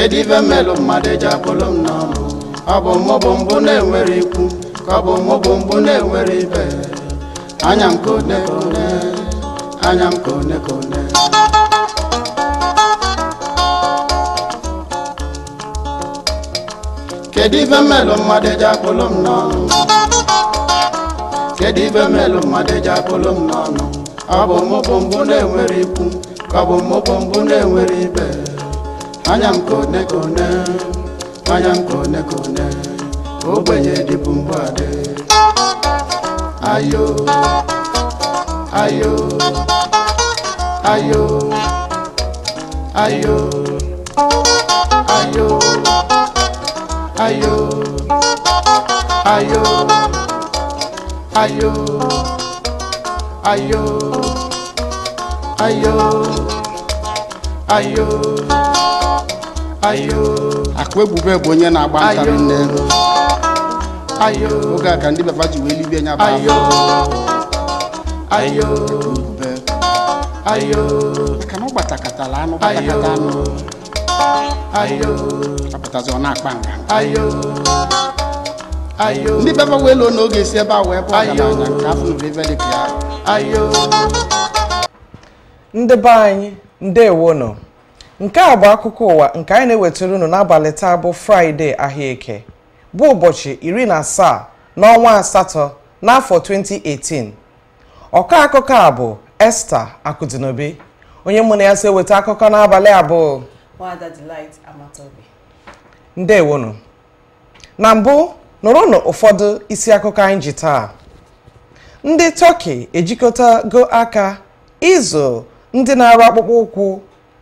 Kedu ife mmelụ mmadụ eji akpụlụ m n'ọnụ? Ọ bụ mụ bụ mbụ na-enwere ikwu, ka ọ bụ mụ bụ mbụ na-enwere ibe. Anya m kone kone, anya m kone kone. Kedu ife mmelụ mmadụ eji akpụlụ m n'ọnụ? Kedu ife mmelụ mmadụ eji akpụlụ m n'ọnụ? Ọ bụ mụ bụ mbụ na-enwere ikwu, ka ọ bụ mụ bụ mbụ na-enwere ibe. Anya m kone kone, anya m kone kone, ogbenye dịbụ mbụ adị. Ayo, ayo, ayo, ayo, ayo, ayo, ayo, ayo, ayo, ayo, ayo, ayo. Akụ Ebube bụ onye na-agba ntarị nne. Ayo, Oge a ka ndị befa ji wee libie nya bụ ayo, afọ. Ayo, Ebube. Ayo, Maka na ọ gbatakatala anụ gbatakata anụ. Ayo, Apụtazi ọ na-akpa nganga. Ayo, ayo, Ndị befa wee loo na oge esi ebe a wee bụ Ayo. ọgaranya nke afọ nụrụ ebe dị ka ya. Ayo. Ndị be anyị, ndewonụ. Nke a bụ akụkọ ụwa nke anyị na-ewetara unu n'abalị taa bụ Fraịde ahịa Eke, bụ ụbọchị 17 n'ọnwa asatọ n'afọ 2018. Ọkọ akụkọ a bụ Esther Akụdịnobi, onye mụ na ya so eweta akụkọ n'abalị abụọ. Nwada Delight Amatobi. Ndewonụ. Na mbụ, nụrụnụ ụfọdụ isi akụkọ anyị ji taa. Ndị Turkey ejikọtago aka ịzụ ndị na-arụ akpụkpọ ụkwụ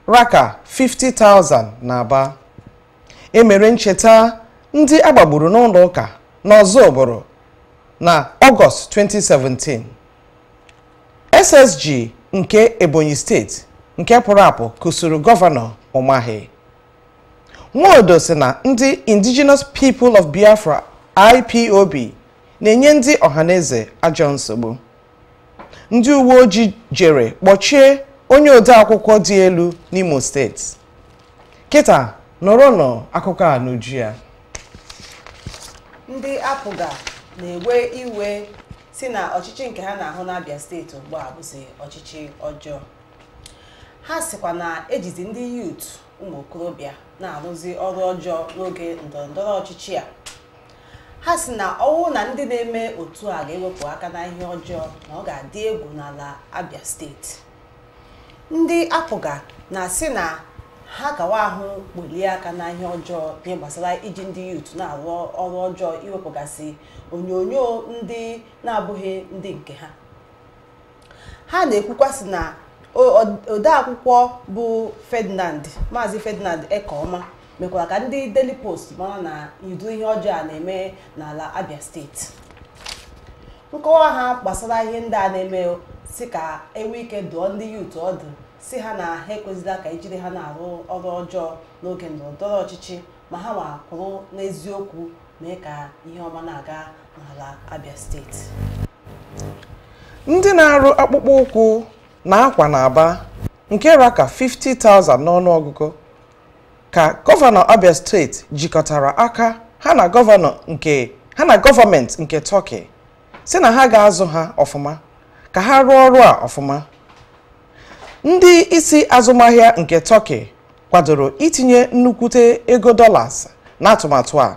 raka 50,000 na Aba. E mere ncheta ndị agbagburu n'ụlọ ụka n'Ọzụbụrụ na Ọgọst 2017. SSG nke Ebonyi Steeti nke pụrụ apụ kụsuru Gọvanọ Umahi. Nwodo sị na ndị Indigenous People of Biafra, IPOB, na-enye ndị ọhaneze ajọ nsogbu. Ndị uwe ojii jere kpọchie onye ode akwụkwọ dị elu n'Imo Steeti. Kịta nụrụnụ akụkọ a n'uju ya. Ndị APGA na-ewe iwe si na ọchịchị nke ha na-ahụ n'Abia Steeti ugbu a bụzi ọchịchị ọjọọ. Ha sịkwa na ejizi ndị youth, ụmụ okorobịa, na-arụzi ọrụ ọjọọ n'oge ndọrọndọrọ ọchịchị a. Ha si na ọwụ na ndị na-eme otu a ga-ewepụ aka na ihe ọjọọ, na ọ ga-adị egwu n'ala Abia Steeti. Ndị APGA na-asị na ha gawa ahụ welie aka na ihe ọjọọ, ihe gbasara iji ndị youth na-arụ ọrụ ọjọọ, iwepụgasị onyonyo ndị na-abụghị ndị nke ha. Ha na-ekwukwasị na odeakwụkwọ bụ Ferdinand, Maazị Ferdinand Ekeọma, mekwara ka ndị Daily Post mara na ụdị ihe ọjọọ a na-eme n'ala Abia Steeti. Nkọwa ha gbasara ihe ndị a na-eme si ka enwe ike dụọ ndị youth ọdụ, si ha na ha ekwesịla ka ejiri ha na-arụ ọrụ ọjọọ n'oge ndọrọndọrọ ọchịchị, ma ha ma kwụrụ n'eziokwu mee ka ihe ọma na-aga n'ala Abia Steeti. Ndị na-arụ akpụkpọ ụkwụ na akwa na Aba nke raka 50,000 n'ọnụọgụgụ ka gọvanọ Abia Steeti jikọtara aka ha na gọvanọ nke ha na gọọmenti nke Turkey si na ha ga-azụ ha ọfụma ka ha rụọ ọrụ a ọfụma. Ndị isi azụmahịa nke Turkey kwadoro itinye nnukwute ego dollars n'atụmatụ a.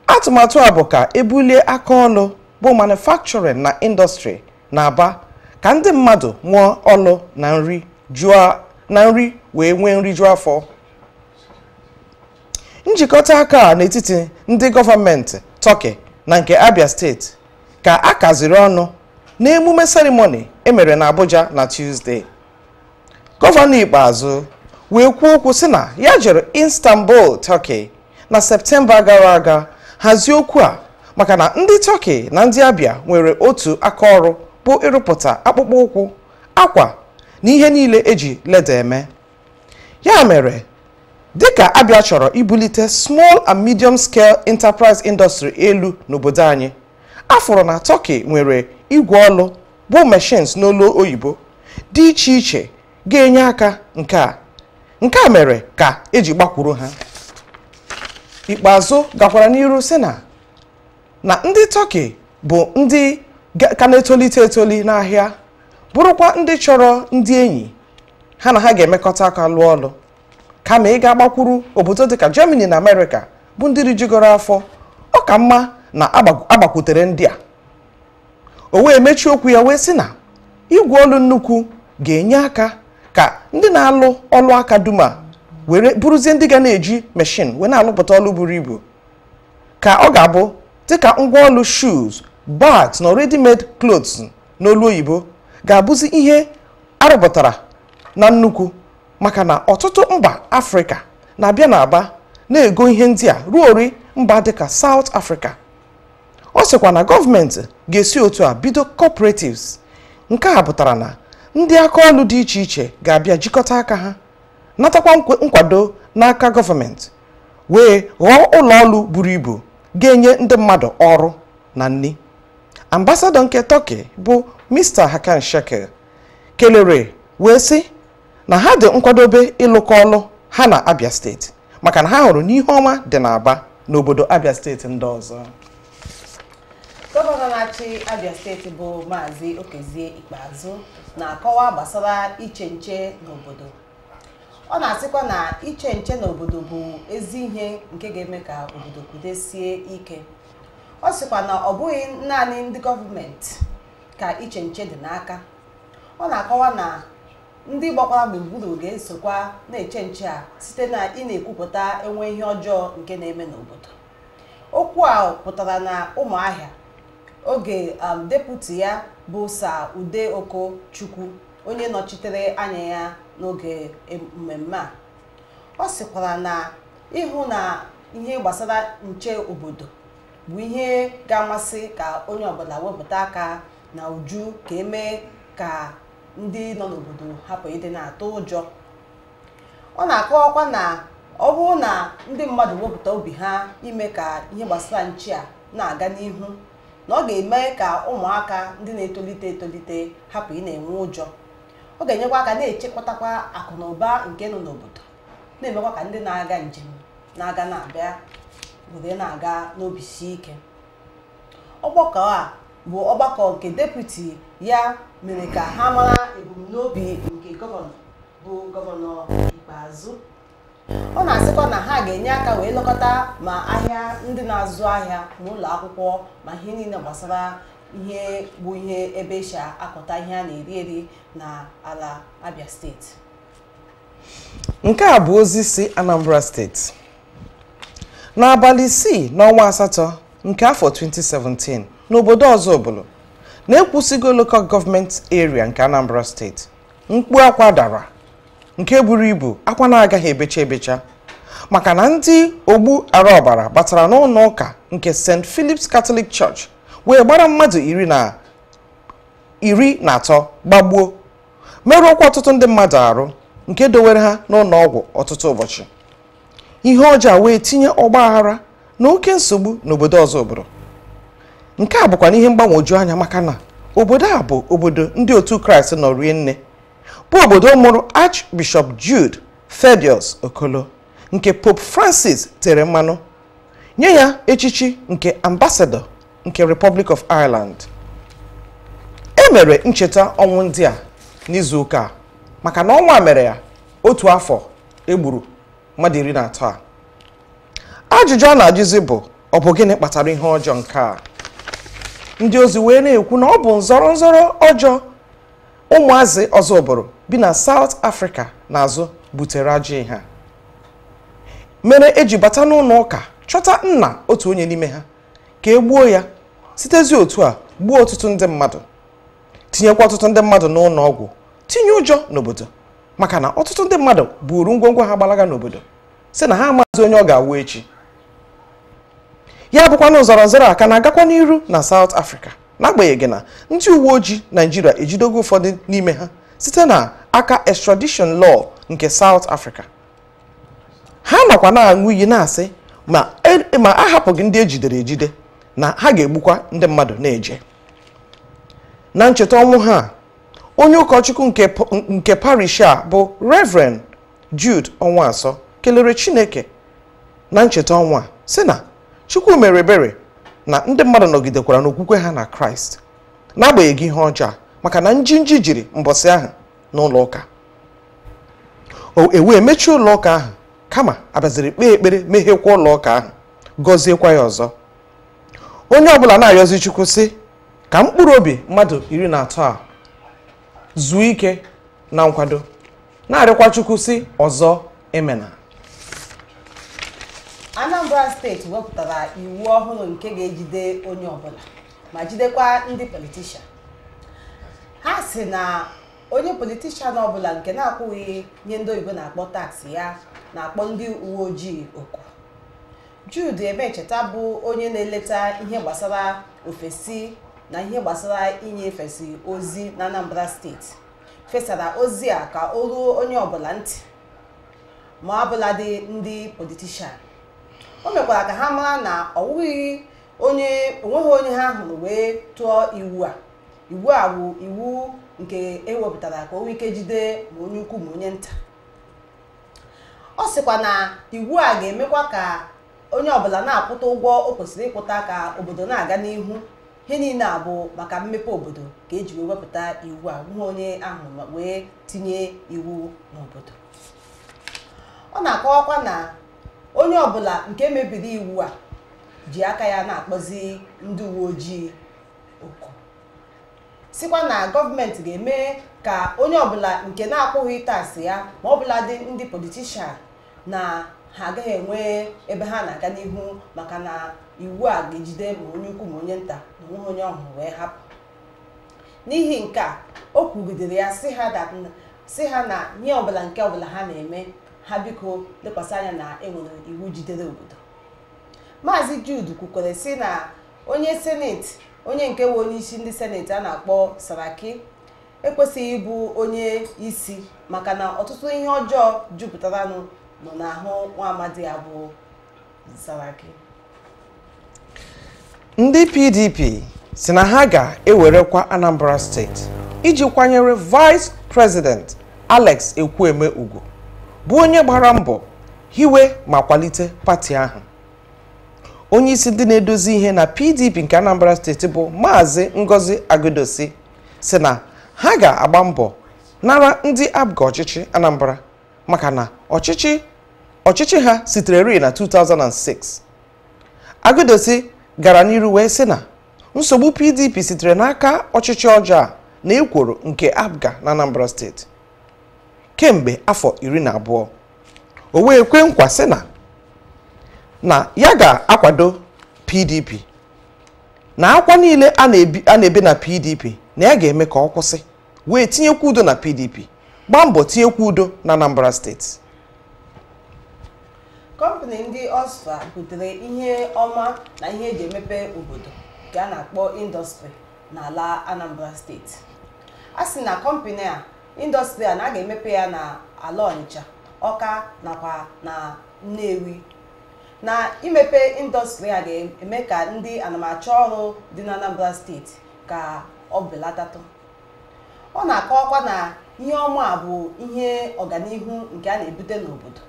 Atụmatụ a bụ ka ebulie aka ọlụ bụ manufacturing na industry na Aba, ka ndị mmadụ nwụọ ọlụ na nri jụọ na nri wee nwee nriju afọ. Njikọta aka a n'etiti ndị gọọmenti Turkey na nke Abia Steeti ka a kaziri ọnụ n'emume ceremony emere na Abuja na Tuesday. Gọvanọ Ikpeazụ wee kwuo okwu sị na ya jere Istanbul, Turkey, na Septemba gara aga hazie okwu a, maka na ndị Turkey na ndị Abia nwere otu akaọrụ bụ ịrụpụta akpụkpọ ụkwụ, akwa na ihe niile eji leather eme. Ya mere, dịka Abia chọrọ ibulite small and medium scale enterprise industry elu n'obodo anyị, afụrụ na Turkey nwere igwe ọlụ bụ machines n'olu oyibo dị iche iche ga-enye aka nke a. Nke a mere ka eji gbakwuru ha. Ikpeazụ gakwara n'iru sị na ndị Turkey bụ ndị ka na-etolite etoli n'ahịa, bụrụkwa ndị chọrọ ndị enyi ha na ha ga-emekọta aka lụọ ọlụ, kama ị ga-agbakwuru obodo dịka Germany na Amerịka bụ ndị rijigoro afọ. Ọ ka mma na agbakwutere ndị a. O wee mechie okwu ya wee sị na igwe olu nnukwu ga-enye aka ka ndị na-alụ ọlụ aka dum a were bụrụzie ndị ga na-eji meshin wee na-alụpụta ọlụ buru ibu, ka ọ ga-abụ dịka ngwaọlụ shoes, bags na ready-made clothes n'olu oyibo ga-abụzi ihe arụpụtara na nnukwu, maka na ọtụtụ mba Afrịka na-abịa n'Aba na-ego ihe ndị a ruo ori mba dịka South Africa. Ọ sịkwa na gọọmenti ga-esi otu a bido cooperatives. Nke a pụtara na ndị aka ọlụ dị iche iche ga-abịa jikọta aka ha, natakwa nkwado n'aka gọọmenti, wee ghọọ ụlọ ọrụ buru ibu ga-enye ndị mmadụ ọrụ na nni. Ambasadọ nke Turkey bụ Mr. Hakan Shekel kelere wee sị na ha dị nkwadobe ịlụkọ ọlụ ha na Abia Steeti, maka na ha hụrụ n'ihe ọma dị n'Aba n'obodo Abia Steeti ndị ọzọ. Gọvanọ na-achị Abia Steeti bụ Maazị Okezie Ikpeazụ na-akọwa gbasara iche nche n'obodo. Ọ na-asịkwa na iche nche n'obodo bụ ezi ihe nke ga-eme ka obodo kwudesie ike. Ọ sịkwa na ọ bụghị naanị ndị gọọmenti ka iche nche dị n'aka. Ọ na-akọwa na ndị gbakwara gburugburu ga-esokwa na-eche nche a site na ị na-ekwupụta enwe ihe ọjọọ nke na-eme n'obodo. Okwu a pụtara na Ụmụahịa oge deputi ya bụ Sir Ude Okochukwu, onye nọchitere anya ya n'oge mmemme a. Ọ sịkwara na ịhụ na ihe gbasara nche obodo bụ ihe ga-amasị ka onye ọbụla wepụta aka na uju ka emee ka ndị nọ n'obodo hapụ ịdị na-atụ ụjọ. Ọ na-akọwakwa na ọ bụrụ na ndị mmadụ wepụta obi ha ime ka ihe gbasara nche a na-aga n'ihu, na ọ ga-eme ka ụmụaka ndị na-etolite etolite hapụ ị na-enwe ụjọ. Ọ ga-enyekwa aka na-echekwatakwa akụ na ụba nke nọ n'obodo, na-emekwa ka ndị na-aga njem na-aga na-abịa were na-aga n'obi sie ike. Ọgbakọ a bụ ọgbakọ nke deputi ya mere ka ha mara ebumnobi nke gọvanọ bụ Gọvanọ Ikpeazụ. Ọ na-asịkwa na ha ga-enye aka wee lekọta ma ahịa ndị na-azụ ahịa ma ụlọ akwụkwọ ma ihe niile gbasara ihe bụ ihe ebe esi akọta ihe a na-eri eri na ala Abia Steeti. Nke a bụ ozi si Anambra Steeti. N'abalị 6 n'ọnwa 8 nke afọ 2017 n'obodo Ọzọbụlụ na-ekwusigo Local Government Area nke Anambra Steeti, mkpu akwa dara nke buru ibu, akwa na-agaghị ebecha ebecha, maka na ndị ogbu ara ọbara batara n'ụlọ ụka nke St. Philip's Catholic Church wee gbara mmadụ 13 gbagbuo, merụọkwa ọtụtụ ndị mmadụ arụ nke dowere ha n'ụlọ ọgwụ ọtụtụ ụbọchị. Ihe ọjọọ wee tinye ọgba aghara na oke nsogbu n'obodo Ọzọbụlụ. Nke a bụkwa n'ihe mgbagwoju anya, maka na obodo a bụ obodo ndị otu Kraịst nọ rie nne, bụ obodo mụrụ Archbishop Jude Thaddeus Okolo nke Pope Francis tere mmanụ nye ya echichi nke Ambassador nke Republic of Ireland. E mere ncheta ọnwụ ndị a n'izu ụka a, maka na ọnwa mere ya otu afọ egburu mmadụ 13 a. Ajụjụ a na-ajụzi bụ, ọ bụ gịnị kpatara ihe ọjọọ nke a? Ndị ozi wee na-ekwu na ọ bụ nzọrọ nzọrọ ọjọọ ụmụazị Ọzọbụlụ bi na South Africa n'azụ butere ajọ ihe a mere eji bata n'ụlọ ụka chọta nna otu onye n'ime ha ka e gbuo ya, sitezi otu a gbuo ọtụtụ ndị mmadụ, tinyekwa ọtụtụ ndị mmadụ n'ụlọ ọgwụ, tinye ụjọ n'obodo, maka na ọtụtụ ndị mmadụ buru ngwongwo ha gbalaga n'obodo sị na ha amaghịzi onye ọ ga-awụ echi. Ya bụkwa na nzọrọ nzọrọ a ka na-agakwa n'iru na South Africa, n'agbanyeghị na ndị uwe ojii Naijiria ejidogo ụfọdụ n'ime ha site na aka extradition law nke South Africa. Ha nọkwa na-aṅụ iyi na-asị ma a hapụghị ndị ejidere ejide na ha ga-egbukwa ndị mmadụ na-eje. Na ncheta ọnwụ ha, onye ụkọchukwu nke parish a bụ Reverend Jude Onwuaso kelere Chineke na ncheta ọnwa a sị na Chukwu mere ebere na ndị mmadụ nọgidekwara n'okwukwe ha na Kraịst n'agbanyeghị ihe ọjọọ maka na njinji jiri mbọsị ahụ n'ụlọ ụka. O wee mechie ụlọ ụka ahụ, kama abịaziri kpee ekpere meghekwa ụlọ ụka ahụ, gọziekwa ya ọzọ. Onye ọbụla na-ayọzi Chukwu sị ka mkpụrụ obi mmadụ 13 a zuo ike na nkwado, na-arịọkwa Chukwu sị ọzọ emena. Anambra steeti wepụtara iwu ọhụrụ nke ga-ejide onye ọbụla ma jidekwa ndị politishan. Ha sị na onye politishan ọbụla nke na-akwụghị nye ndị oyibo na-akpọ taksị ya na-akpọ ndị uwe ojii oku. Jude Emecheta bụ onye na-eleta ihe gbasara ofesi na ihe gbasara inyefesi ozi na Anambra steeti fesara ozi a ka o ruo onye ọbụla ntị ma ọbụladị ndị politishan. O mekwara ka ha mara na onweghị onye ha hụrụ wee tụọ iwu a. Iwu a bụ iwu nke ewepụtara ka o nwee ike jide ma onye ukwu ma onye nta. Ọ sịkwa na iwu a ga-emekwa ka onye ọbụla na-akwụta ụgwọ o kwesịrị ịkwụta ka obodo na-aga n'ihu. Ihe niile a bụ maka mmepe obodo ka eji wee wepụta iwu a, hụ onye ahụ wee tinye iwu n'obodo. Ọ na-akọwakwa na onye ọbụla nke mebiri iwu a ji aka ya na-akpọzi ndị uwe ojii oku, sịkwa na gọọmenti ga-eme ka onye ọbụla nke na-akwụghị taksị ya ma ọbụla dị ndị politishan na ha agaghị enwe ebe ha na-aga n'ihu, maka na iwu a ga-ejide ma onye ukwu ma onye nta na onweghị onye ọhụrụ wee hapụ. N'ihi nke a, o kwugidere ya sị ha na ihe ọbụla nke ọbụla ha na-eme, ha biko lekwasị anya na enwere iwu jidere obodo. Maazị Jude kwukwere sị na onye seneti, onye nke nwe onye isi ndị seneti a na-akpọ Saraki ekwesịghị ịbụ onye isi, maka na ọtụtụ ihe ọjọọ jupụtaranụ nọ n'ahụ nwa amadi ya bụ Saraki. Ndị PDP si na ha ga-ewerekwa Anambra steeti iji kwanyere Vice President Alex Ekwueme ugwu, bụ onye gbara mbọ hiwe ma kwalite pati ahụ. Onye isi ndị na-edozi ihe na PDP nke Anambra steeti bụ Maazị Ngozi Agudosi si na ha ga-agba mbọ nara ndị APGA ọchịchị Anambra maka na ọchịchị ha sitere na 2006. Agudosi gara n'iru wee sị na nsogbu PDP sitere n'aka ọchịchị ọjọọ a na ekworo nke APGA na Anambra steeti kemgbe afọ 12. O wee kwe nkwa sị na ya ga-akwado PDP na akwa niile a na-ebe na PDP na ya ga-eme ka ọ kwụsị, wee tinyekwa udo na PDP, gbaa mbọ tinyekwa udo na Anambra steeti. Kọmpanị ndị Ọsfa butere ihe ọma na ihe eji emepe obodo nke a na-akpọ indọstrị n'ala Anambra steeti. A sị na kọmpanị a indọstrị a na a ga-emepe ya na ala Ọnịcha, Ọka nakwa na Nnewi. Na imepe indọstrị a ga-eme ka ndị anamachọ ọrụ dị na Anambra steeti ka ọ belatatụ. Ọ na-akọwakwa na ihe ọma a bụ ihe ọganihu nke a na-ebute n'obodo,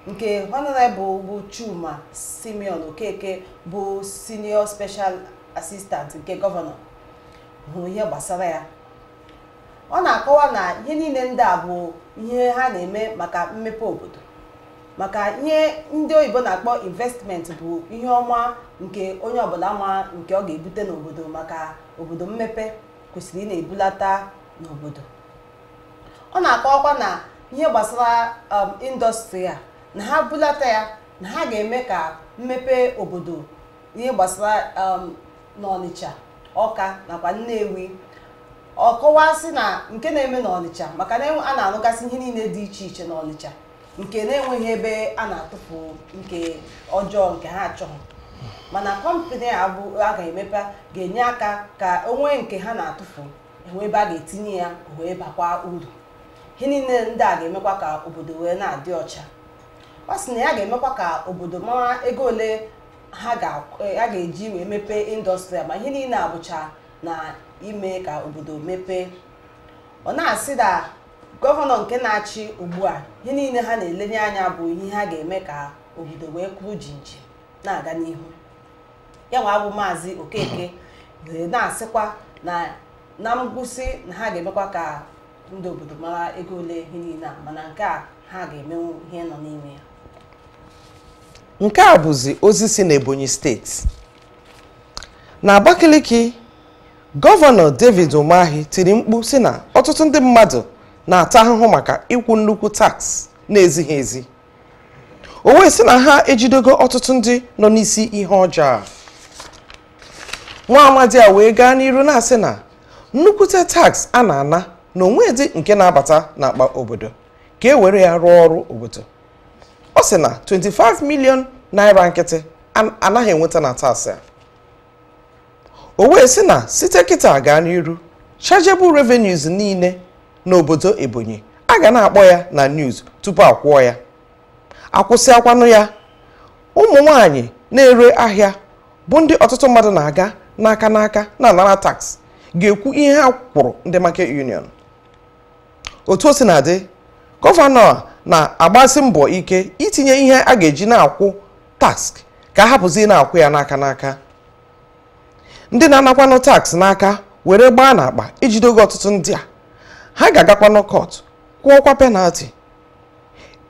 nke Honorable bụ Chuma Simeon Okeke bụ Senior Special Assistant nke gọvanọ hụrụ ihe gbasara ya. Ọ na-akọwa na ihe niile ndị a bụ ihe ha na-eme maka mmepe obodo, maka ihe ndị oyibo na-akpọ investment bụ ihe ọma nke onye ọbụla ma nke ọ ga-ebute n'obodo, maka obodo mmepe kwesịrị ị na-ebulata n'obodo. Ọ na-akọwakwa na ihe gbasara indọstrị a na ha bulata ya na ha ga-eme ka mmepe obodo ihe gbasara n'Ọnịcha, Ọka nakwa Nnewi. Ọ kọwasị na nke na-eme n'Ọnịcha, maka na a na-arụgasị ihe niile dị iche iche n'Ọnịcha nke na-enweghị ebe a na-atụfu nke ọjọọ nke ha achọghị, mana kọmpanị a bụ a ga-emepe ga-enye aka ka o nwee nke ha na-atụfu enwe ebe a ga-etinye ya wee bakwa uru. Ihe niile ndị a ga-emekwa ka obodo wee na-adị ọcha. Ọ sị na ya ga-emekwa ka obodo mara ego ole ha ga-eji wee mepee indọstrị, ma ihe niile abụcha na ime ka obodo mepee. Ọ na-asị na Gọvanọ nke na-achị ugbu a, ihe niile ha na-elenye anya bụ ihe ha ga-eme ka obodo wee kwuru jinjim na-aga n'ihu. Ya nwa bụ Maazị Okeke wee na-asịkwa na ngwụsị na ha ga-emekwa ka ndị obodo mara ego ole ihe niile a, mana nke a ha ga-emenwu ihe nọ n'ime ya. Nke a bụzi ozi si n'Ebonyi steeti. Na Abakaliki, Gọvanọ David Umahi tiri mkpu sị na ọtụtụ ndị mmadụ na-ata ahụhụ maka ịkwụ nnukwu tax na-ezighi ezi. O wee sị na ha ejidego ọtụtụ ndị nọ n'isi ihe ọjọọ a. Nwa amadi a wee gaa n'iru na-asị na nnukwute tax a na-ana na onwedị nke na-abata n'akpa obodo ka e were ya rụọ ọrụ obodo. Ọ sị na 25 million naira nkịtị anaghị enweta na tax a. O wee sị na site kịta gaa n'iru, chargeable revenues niile n'obodo Ebonyi a ga na-akpọ ya na news tupu akwụọ ya. Akwụsị akwanụ ya, ụmụ nwanyị na-ere ahịa bụ ndị ọtụtụ mmadụ na-aga n'aka n'aka na-anara tax ga-ekwu ihe ha kwụrụ ndị market union. Otu o si na-adị, gọvanọ a na-agbasi mbọ ike itinye ihe a ga-eji na-akwụ tax ka a hapụzi na-akwụ ya n'aka n'aka. Ndị na-anakwanụ tax n'aka were gbaa n'akpa ijidogo ọtụtụ ndị a, ha ga-agakwanụ kọt kwụọkwa penalti.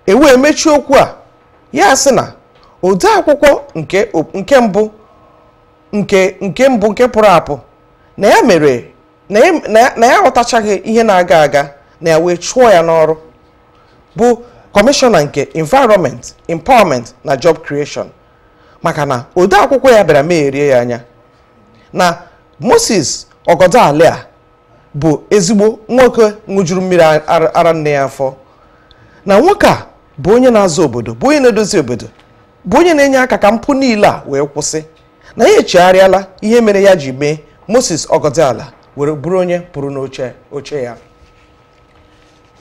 E wee mechie okwu a, ya sị na ode akwụkwọ nke mbụ nke mbụ nke pụrụ apụ na ya mere na ya aghọtachaghị ihe na-aga aga na ya wee chụọ ya n'ọrụ, bụ kọmishọna nke environment, empowerment na job creation, maka na ode akwụkwọ ya bịara megherie ya anya na Moses Ogodale a bụ ezigbo nwoke ṅụjuru mmiri ara nne ya afọ, na nwoke a bụ onye na-azụ obodo, bụ onye na-edozi obodo, bụ onye na-enye aka ka mpụ niile a wee kwụsị, na ya echegharịala ihe mere ya ji mee Moses Ogodale were bụrụ onye pụrụ n'oche oche ya.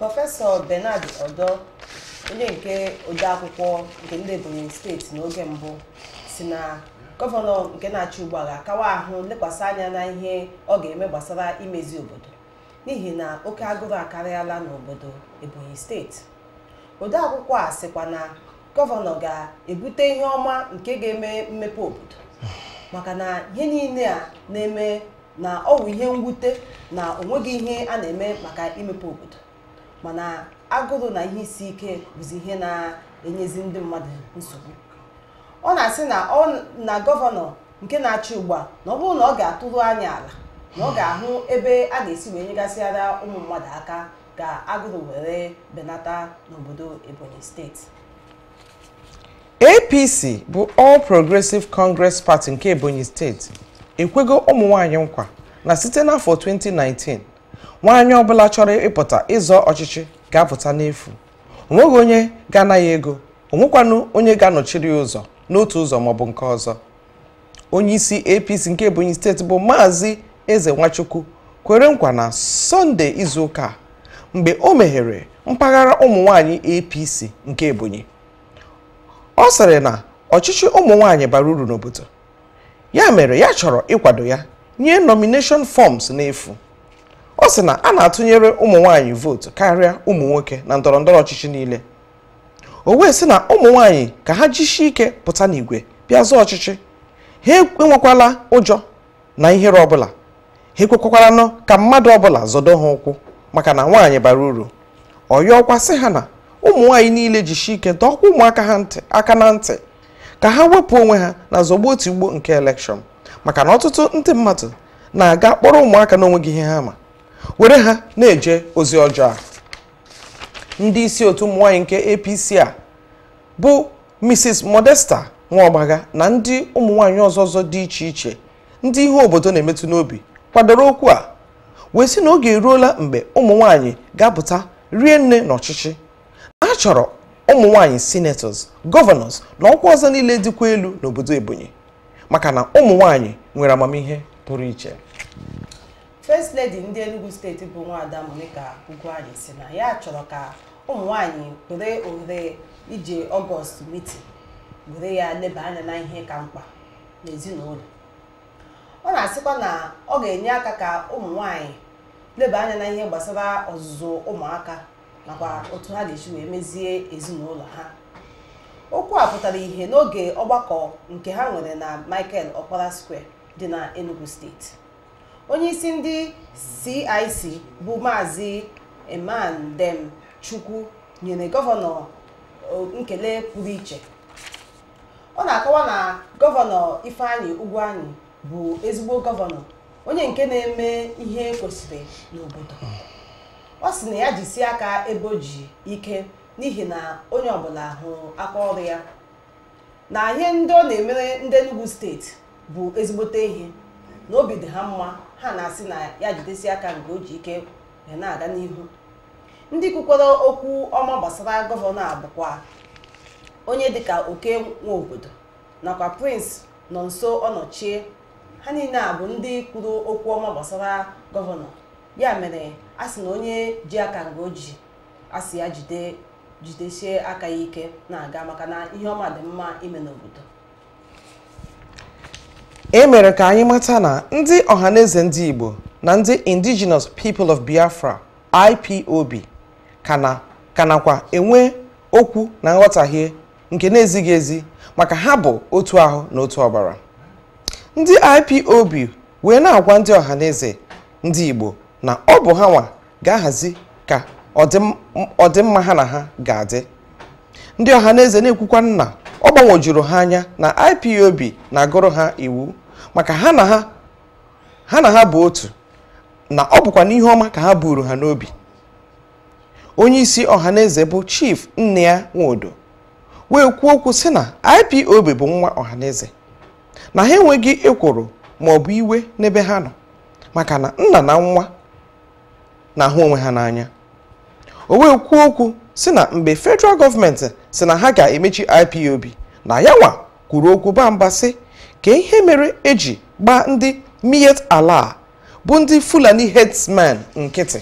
Prọfesọ Bernard Odo, onye nke odeakwụkwọ nke ndị Ebonyi steeti n'oge mbụ, si na gọvanọ nke na-achị ugbu a ga-akawa ahụ lekwasị anya na ihe ọ ga-eme gbasara imezi obodo, n'ihi na oke agụrụ akarịala n'obodo Ebonyi steeti. Odeakwụkwọ a sịkwa na gọvanọ ga-ebute ihe ọma nke ga-eme mmepe obodo, maka na ihe niile a na-eme na ọ bụ ihe mwute na onweghị ihe a na-eme maka imepe obodo, mana agụrụ na ihe isi ike bụzi ihe na-enyezi ndị mmadụ nsogbu. Ọ na-asị na gọvanọ nke na-achị ugbu a na ọ bụrụ na ọ ga-atụrụ anya ala, na ọ ga-ahụ ebe a ga-esi wee nyegasịara ụmụ mmadụ aka ka agụrụ were benata n'obodo Ebonyi steeti. APC bụ All Progressive Congress Party nke Ebonyi steeti ekwego ụmụ nwaanyị nkwa na site n'afọ 2019 nwaanyị ọbụla chọrọ ịpụta ịzọ ọchịchị ga-apụta n'efu, onweghị onye ga-anaghị ego, onwekwanụ onye ga-anọchiri ya ụzọ n'otu ụzọ maọbụ nke ọzọ. Onye isi APC nke Ebonyi steeti bụ Maazị Eze Nwachukwu kwere nkwa na Sọnde izuụka a mgbe o meghere mpaghara ụmụ nwaanyị APC nke Ebonyi. Ọ sịrị na ọchịchị ụmụ nwaanyị bara uru n'obodo, ya mere ya chọrọ ịkwado ya nye nomination forms n'efu. Ọ sị na a na-atụnyere ụmụ nwaanyị vootu karịa ụmụ nwoke na ndọrọndọrọ ọchịchị niile. O wee sị na ụmụ nwaanyị ka ha jisie ike pụta n'igwe bịa zọọ ọchịchị, ha enwekwala ụjọ na ihere ọbụla, ha ekwekwaranụ ka mmadụ ọbụla zọdo ha ụkwụ, maka na nwaanyị bara uru. Ọ yọọkwa sị ha na ụmụ nwaanyị niile jisie ike dọọkwa ụmụaka ha aka na ntị ka ha wepụ onwe ha na zọgbuo otigbo nke elekshọn, maka na ọtụtụ ndị mmadụ na-aga kpọrọ ụmụaka n'onweghị ihe ha ma were ha na-eje ozi ọjọọ a. Ndị isi otu ụmụ nwaanyị nke APC a bụ Mrs. Modesta Nwaọgbaga na ndị ụmụ nwaanyị ọzọ dị iche iche ndị ihe obodo na-emetụ n'obi kwadoro okwu a, wee sị na oge eruola mgbe ụmụ nwaanyị ga-apụta rie nne n'ọchịchị. A chọrọ ụmụ nwaanyị senators, gọvanọs na ọkwa ọzọ niile dịkwa elu n'obodo Ebonyi, maka na ụmụ nwaanyị nwere amamihe pụrụ iche. First Lady ndị Enugu steeti bụ Nwaada Monica Ugwuanyi si na ya chọrọ ka ụmụ nwaanyị were ohere ije Ọgọst meeting were ya leba anya na ihe ka mkpa n'ezinụlọ. Ọ na-asịkwa na ọ ga-enye aka ka ụmụ nwaanyị leba anya na ihe gbasara ọzụzụ ụmụaka Nakwa otu ha ga-esi wee mezie ezinụlọ ha. Okwu a pụtara ihe n'oge ọgbakọ nke ha nwere na Michael Okpara Square dị na Enugu Steeti. Onye isi ndị CIC bụ Maazị Emandem Chukwu nyere gọvanọ nkele pụrụ iche. Ọ na-akọwa na Gọvanọ Ifeanyi Ugwuanyi bụ ezigbo gọvanọ, onye nke na-eme ihe kwesịrị n'obodo. Ọ sị na ya jisie aka ebe o ji ike, n'ihi na onye ọbụla hụrụ aka ọrụ ya, na ihe ndị ọ na-emere ndị Enugu Steeti bụ ezigbote ihe, na obi dị ha mma. Ha na-asị na ya jidesi aka nke o ji ike wee na-aga n'ihu. Ndị kwukwara okwu ọma gbasara gọvanọ a bụkwa onye dịka Oke nwe obodo nakwa Prince Nonso Ọnọchie. Ha niile a bụ ndị kwuru okwu ọma gbasara gọvanọ. Ya mere a sị na onye ji aka nga o ji, a sị ya jide, jidesie aka ya ike na-aga, maka na ihe ọma dị mma ime n'obodo. E mere ka anyị mata na ndị Ọhaneze Ndị Igbo na ndị Indigenous People of Biafra, IPOB, ka nakwa enwe okwu na nghọtahie nke na-ezighị ezi, maka ha bụ otu ahụ na otu ọbara. Ndị IPOB wee na-agwa ndị Ọhaneze Ndị Igbo na ọ bụ ha nwa ga-ahazi ka ọdịmma ha na ha ga-adị. Ndị Ọhaneze na-ekwukwa nna ọ gbanwojuru ha anya na IPOB na-agụrụ ha iwu, maka ha na ha bụ otu, na ọ bụkwa n'ihe ọma ka ha buru ha n'obi. Onye isi Ọhaneze bụ Chief Nnia Nwodo wee kwuo okwu sị na IPOB bụ nwa Ọhaneze, na ha enweghị ekworo ma ọ bụ iwe n'ebe ha nọ, maka na nna na nwa na-ahụ onwe ha n'anya. O wee kwuo okwu sị na mgbe federal gọọmenti sị na ha ga-emechi IPOB, na ya nwa kwuru okwu ba mba sị ka ihe mere eji gbaa ndị Miyetti Allah bụ ndị Fulani herdsmen nkịtị,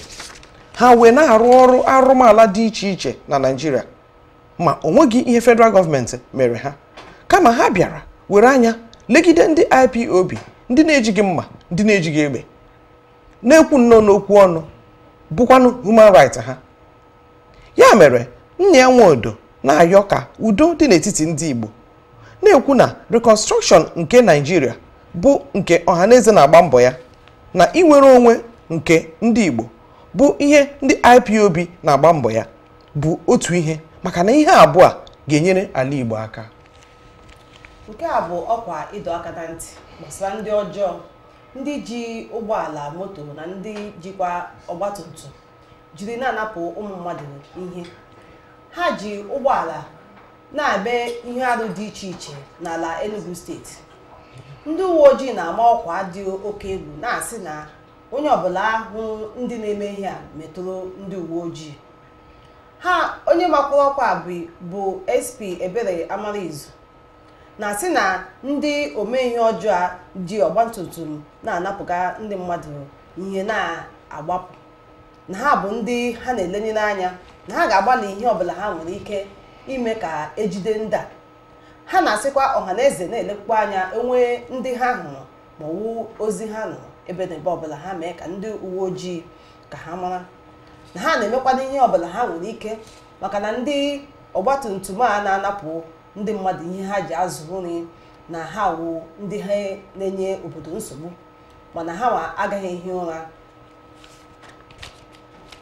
ha wee na-arụ ọrụ arụmala dị iche iche na Naịjirịa, ma o nweghị ihe federal gọọmenti mere ha, kama ha bịara were anya legide ndị IPOB, ndị na-ejighị mma, ndị na-ejighị egbe, na-ekwu nnọọ n'okwu ọnụ, bụkwanụ human rights ha. Ya mere Nnia Nwodo na-ayọ ka udo dị n'etiti ndị Igbo, na-ekwu na reconstruction nke Naịjirịa bụ nke Ọhaneze na-agba mbọ ya, na inwere onwe nke ndị Igbo bụ ihe ndị IPOB na-agba mbọ ya bụ otu ihe, maka na ihe abụọ a ga-enyere ala Igbo aka. Nke a bụ ọkwa ịdọ aka na ntị gbasara ndị ọjọọ, ndị ji ụgbọala moto na ndị jikwa ọgbatumtum jiri na-anapụ ụmụ mmadụ ihe. Ha ji ụgbọala na-eme ihe arụ dị iche iche n'ala Enugu Steeti. Ndị uwe ojii na-ama ọkwa dị oke egwu, na-asị na onye ọbụla hụ ndị na-eme ihe a metụrụ ndị uwe ojii. Ha onye makwara ọkwa bụ SP Ebere Amarizu na-asị na ndị ome ihe ọjọọ a ji ọgbatumtum na-anapụga ndị mmadụ ihe na-agbapụ, na ha bụ ndị ha na-elenyere anya, na ha ga-agbalị ihe ọbụla ha nwere ike ime ka ejide ndị a. Ha na-asịkwa Ọhaneze na-elekwa anya enwee ndị ha hụrụ ma ọwụ ozi ha nụrụ ebe na ebe ọbụla, ha mee ka ndị uwe ojii ka ha mara na ha na-emekwana ihe ọbụla ha nwere ike, maka na ndị ọgbatumtum a na-anapụ ndị mmadụ ihe ha ji azụ nri na ha wụ ndị ha na-enye obodo nsogbu, mana ha nwa agaghị ehi ụra.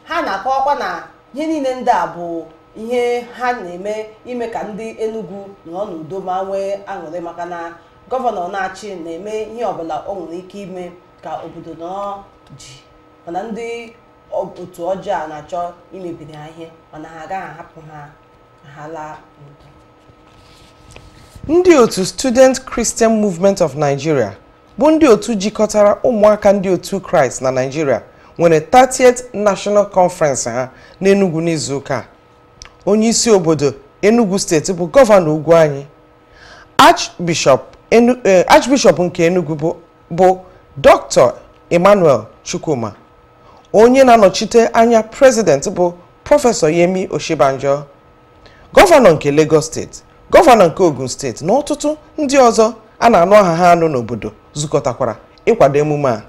Ha na-akọwakwa na ihe niile ndị a bụ ihe ha na-eme ime ka ndị Enugu nọ n'udo ma nwee aṅụrị, maka na gọvanọ na-achị na-eme ihe ọbụla o nwere ike ime ka obodo nọrọ ji, mana ndị otu ọjọọ a na-achọ imebiri ha ihe, mana ha agaghị ahapụ ha ha laa n'udo. Ndị otu Student Christian Movement of Nigeria bụ ndị otu jikọtara ụmụaka ndị otu Kraịst na Nigeria nwere 30th National Conference ha n'Enugu n'izuụka a. Onye isi obodo Enugu Steeti bụ Gọvanọ Ugwuanyi, Archbishop nke Enugu bụ Dr. Emmanuel Chukwuma, onye na-anọchite anya President bụ Prọfesọ Yemi Osibanjo, Gọvanọ nke Lagos Steeti, Gọvanọ nke Ogun Steeti na ọtụtụ ndị ọzọ a na-anụ aha ha anụ n'obodo zukọtakwara ịkwado emume a.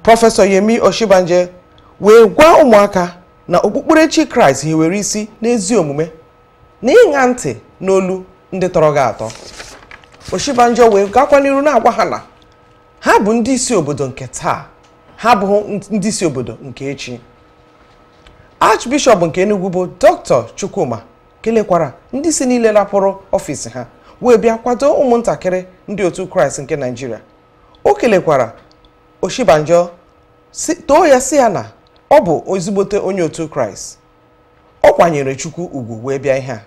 Prọfesọ Yemi Osibanjo wee gwa ụmụaka Na okpukperechi Kraịst hiwere isi n'ezi omume na ịṅa ntị n'olu ndị tọrọ gị atọ. Osibanjo wee gakwa n'iru na-agwa ha na ha bụ ndị isi obodo nke taa, ha abụghị ndị isi obodo nke echi. Archbishop nke Enugu bụ Dr. Chukwuma kelekwara ndị si niile rapụrụ ọfịs ha wee bịa kwado ụmụntakịrị ndị otu Kraịst nke Naịjirịa. O kelekwara Osibanjo too ya si ya na ọ bụ ezigbote onye otu Kraịst. Ọ kwanyere Chukwu ugwu wee bịa ihe a,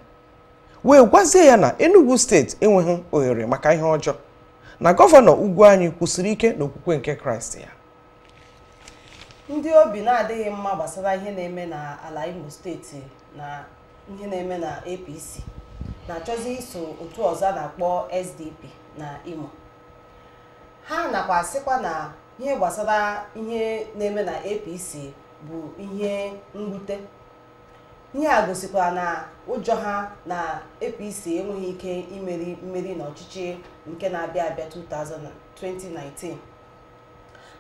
wee gwazie ya na Enugu steeti enweghị ohere maka ihe ọjọọ, na gọvanọ ugwu anyị kwụsịrị ike n'okwukwe nke Kraịst ya. Ndị obi na-adịghị mma gbasara ihe na-eme n'ala Imo steeti na ihe na-eme na APC na-achọzi iso otu ọzọ a na-akpọ SDP na Imo. Ha nakwa asịkwa na ihe gbasara ihe na-eme na APC bụ ihe mwute. Ihe a gosikwara na ụjọ ha na APC enweghị ike imeri mmeri n'ọchịchị nke na-abịa abịa 2019.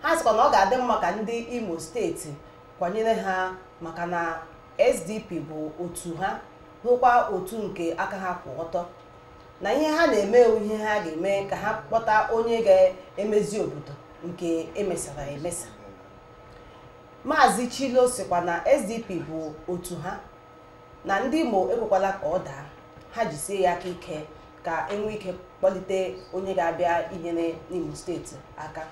Ha sịkwa na ọ ga-adị mma ka ndị Imo steeti kwanyere ha maka na SDP bụ otu ha, bụkwa otu nke aka ha kwụ ọtọ, na ihe ha na-eme ihe ha ga-eme ka ha kpọta onye ga-emezi obodo nke emesara emesa. Maazị Chilo sịkwa na SDP bụ otu ha, na ndị Imo ekwekwala ka ọ daa, ha jisie ya aka ike ka enwee ike kpọlite onye ga-abịa inyere n'Imo steeti aka.